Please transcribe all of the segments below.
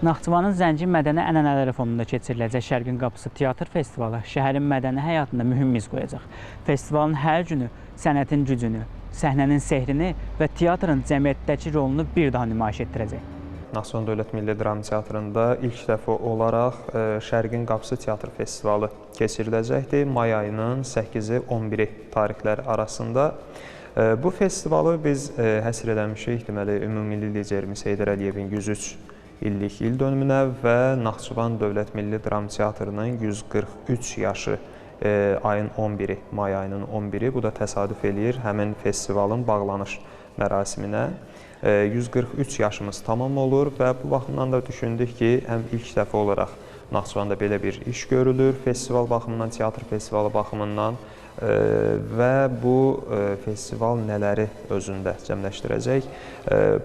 Naxçıvanın Zəngin Mədəni Ənənələri fonunda keçiriləcək Şərqin Qapısı Teatr Festivalı şəhərin mədəni həyatında mühüm iz qoyacaq. Festivalın hər günü sənətin gücünü, səhnənin sehrini və teatrın cəmiyyətdəki rolunu bir daha nümayiş etdirəcək. Naxçıvan Dövlət Milli Dram Teatrında ilk dəfə olaraq Şərqin Qapısı Teatr Festivalı keçiriləcəkdir. May ayının 8-i 11-i tarixləri arasında. Bu festivalı biz həsr eləmişik, deməli, Ümummilli Liderimiz Heydər Əliyevin 103 illik il dönümünə və Naxçıvan Dövlət Milli Dram Teatrının 143 yaşı ayın 11-i, may ayının 11-i. Bu da təsadüf eləyir həmin festivalın bağlanış mərasiminə. 143 yaşımız tamam olur və bu baxımdan da düşündük ki, həm ilk dəfə olaraq Naxçıvanda belə bir iş görülür, festival baxımından, teatr festivalı baxımından və bu festival nələri özündə cəmləşdirəcək?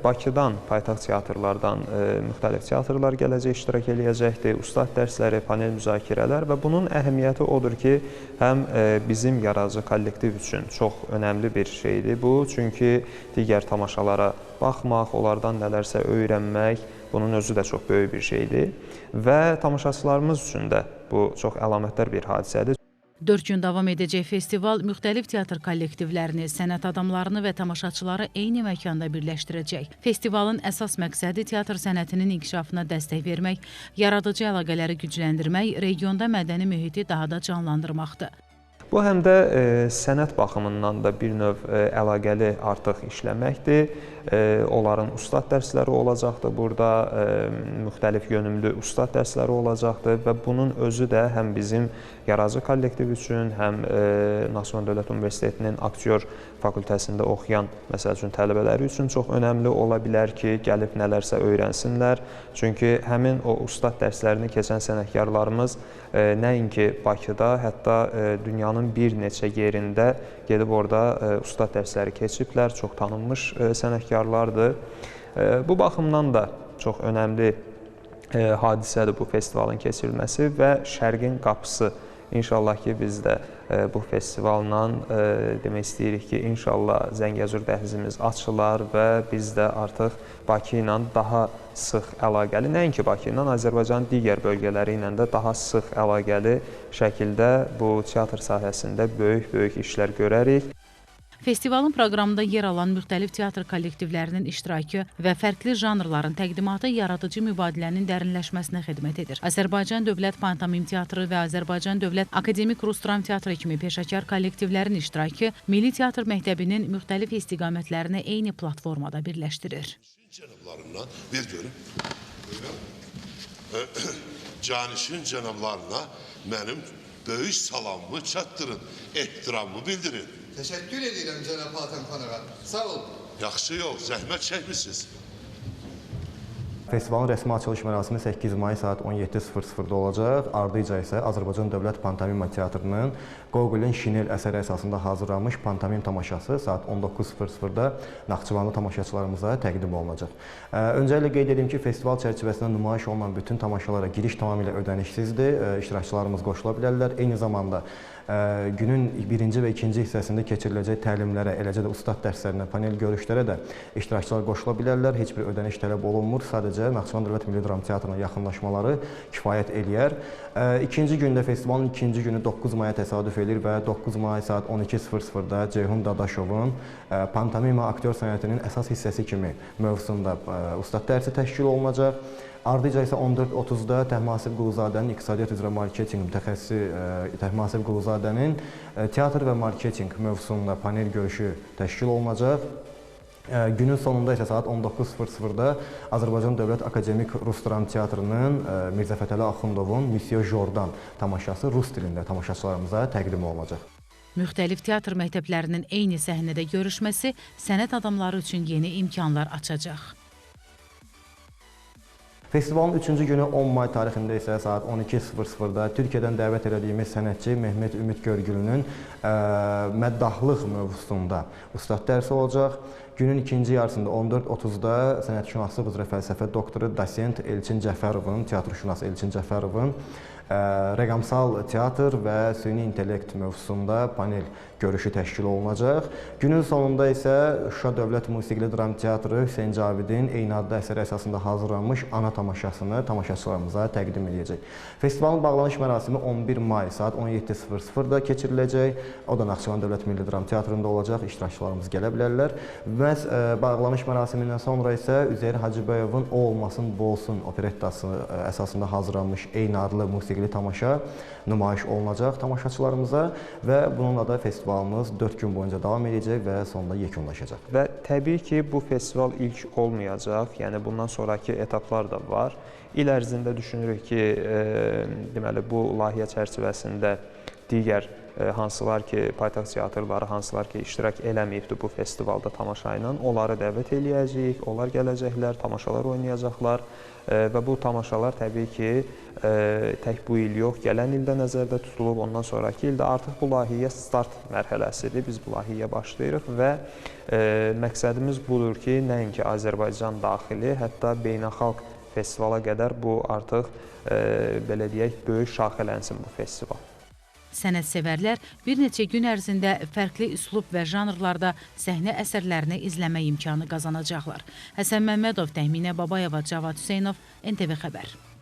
Bakıdan, paytaxt teatrlardan müxtəlif teatrlar gələcək, iştirak eləyəcəkdir, ustad dərsləri, panel müzakirələr və bunun əhəmiyyəti odur ki, həm bizim yaradıcı kollektiv üçün çox önəmli bir şeydir bu, çünki digər tamaşalara baxmaq, onlardan nələrsə öyrənmək, bunun özü də çox böyük bir şeydir və tamaşaçılarımız üçün də bu çox əlamətdar bir hadisədir. 4 gün davam edəcək festival müxtəlif teatr kollektivlərini, sənət adamlarını və tamaşaçıları eyni məkanda birləşdirəcək. Festivalın əsas məqsədi teatr sənətinin inkişafına dəstək vermək, yaradıcı əlaqələri gücləndirmək, regionda mədəni mühiti daha da canlandırmaqdır. Bu həm də sənət baxımından da bir növ əlaqəli artıq işləməkdir. Onların ustad dərsləri olacaqdır burada, müxtəlif yönümlü ustad dərsləri olacaqdır və bunun özü də həm bizim yaradıcı kollektiv üçün, həm Naxçıvan Dövlət Universitetinin aktyor fakültəsində oxuyan, məsəl üçün, tələbələri üçün çox önəmli ola bilər ki, gəlib nələrsə öyrənsinlər. Çünki həmin o ustad dərslərini keçən sənətkarlarımız nəinki Bakıda, hətta dünyanın bir neçə yerində gedib orada ustad dərsləri keçiblər, çox tanınmış sənətkarlardır. Bu baxımdan da çox önəmli hadisədir bu festivalın keçirilməsi və Şərqin Qapısı. İnşallah ki, biz də bu festivalla demək istəyirik ki, inşallah Zəngəzur dəhlizimiz açılar və biz də artıq Bakı ilə daha sıx əlaqəli, nəinki Bakı ilə, Azərbaycanın digər bölgələri ilə də daha sıx əlaqəli şəkildə bu teatr sahəsində böyük-böyük işlər görərik. Festivalın proqramında yer alan müxtəlif teatr kollektivlərinin iştirakı və fərqli janrların təqdimatı yaradıcı mübadilənin dərinləşməsinə xidmət edir. Azərbaycan Dövlət Pantomim Teatrı və Azərbaycan Dövlət Akademik Rus Dram Teatrı kimi peşəkar kollektivlərin iştirakı Milli Teatr Məktəbinin müxtəlif istiqamətlərini eyni platformada birləşdirir. Cənablarından bir görüm. Canişin cənablarına mənim böyük salamımı çatdırın, ehtiramımı bildirin. Təşəkkür edirəm cənab Hatəm xan ağa. Sağ olun. Yaxşı yol, zəhmət çəkmisiniz. Festivalın rəsmi açılış mərasimi 8 may saat 17:00-da olacaq. Ardıca isə Azərbaycan Dövlət Pantomima Teatrının Qoqolun Şinel əsəri əsasında hazırlanmış pantomim tamaşası saat 19:00-da Naxçıvanlı tamaşaçılarımıza təqdim olunacaq. Öncəliklə qeyd edim ki, festival çərçivəsində nümayiş olunan bütün tamaşalara giriş tamamilə ödənişsizdir. İştirakçılarımız qoşula bilərlər. Eyni zamanda günün birinci və ikinci hissəsində keçiriləcək təlimlərə, eləcə də ustad dərslərinə, panel görüşlərə də iştirakçılar qoşula bilərlər. Heç bir ödəniş tələb olunmur. Sadəcə Naxçıvan Dövlət Milli Dram Teatrına yaxınlaşmaları kifayət eləyər. İkinci gündə, festivalın ikinci günü 9 maya təsadüf eləyir və 9 may saat 12:00-da Ceyhun Dadaşovun pantomima aktyor sənətinin əsas hissəsi kimi mövzusunda ustad dərsi təşkil olunacaq. Ardıca isə 14:30-da Təhmasib Quluzadənin iqtisadiyyat üzrə marketinq mütəxəssisi Təhmasib Quluzadənin teatr və marketinq mövzusunda panel görüşü təşkil olunacaq. Günün sonunda isə saat 19:00-da Azərbaycan Dövlət Akademik Rus Dram Teatrının Mirzə Fətəli Axundovun Monsieur Jordan tamaşası rus dilində tamaşaçılarımıza təqdim olunacaq. Müxtəlif teatr məktəblərinin eyni səhnədə görüşməsi sənət adamları üçün yeni imkanlar açacaq. Festivalın üçüncü günü 10 may tarixində isə saat 12:00-da Türkiyədən dəvət elədiyimiz sənətçi Mehmet Ümit Görgülünün məddahlıq mövzusunda ustad dərsi olacaq. Günün ikinci yarısında 14:30-da sənətşünaslıq üzrə fəlsəfə doktoru dosent Elçin Cəfərovun, teatrşünas Elçin Cəfərovun Rəqəmsal teatr və süni intellekt mövzusunda panel görüşü təşkil olunacaq. Günün sonunda isə Şuşa Dövlət Musiqili Dram Teatrı Hüseyn Cavidin eyni adlı əsəri əsasında hazırlanmış ana tamaşasını tamaşaçılarımıza təqdim edəcək. Festivalın bağlanış mərasimi 11 may saat 17:00-da keçiriləcək. O da Naxçıvan Dövlət Milli Dram Teatrında olacaq. İştirakçılarımız gələ bilərlər. Məhz bağlanış mərasimindən sonra isə Üzeyir Hacıbəyovun O Olmasın Bu Olsun operettası əsasında hazırlanmış eyni adlı musiqili tamaşa nümayiş olunacaq tamaşaçılarımıza və bununla da festivalımız 4 gün boyunca davam edəcək və sonunda yekunlaşacaq. Və təbii ki, bu festival ilk olmayacaq, yəni bundan sonraki etaplar da var. İl ərzində düşünürük ki, deməli bu layihə çərçivəsində digər hansılar ki, paytaxt teatrları, hansılar ki, iştirak eləməyibdir bu festivalda tamaşa ilə, onları dəvət eləyəcəyik, onlar gələcəklər, tamaşalar oynayacaqlar və bu tamaşalar təbii ki, tək bu il yox, gələn ildə nəzərdə tutulub, ondan sonraki ildə artıq bu layihəyə start mərhələsidir, biz bu layihəyə başlayırıq və məqsədimiz budur ki, nəinki Azərbaycan daxili, hətta beynəlxalq festivala qədər bu artıq, belə deyək, böyük şaxələnsin bu festival. Sənətsevərlər bir neçə gün ərzində fərqli üslub və janrlarda səhnə əsərlərini izləmə imkanı qazanacaqlar. Həsən Məmmədov, Təxminə Babayeva, Cavad Hüseynov, NTV Xəbər.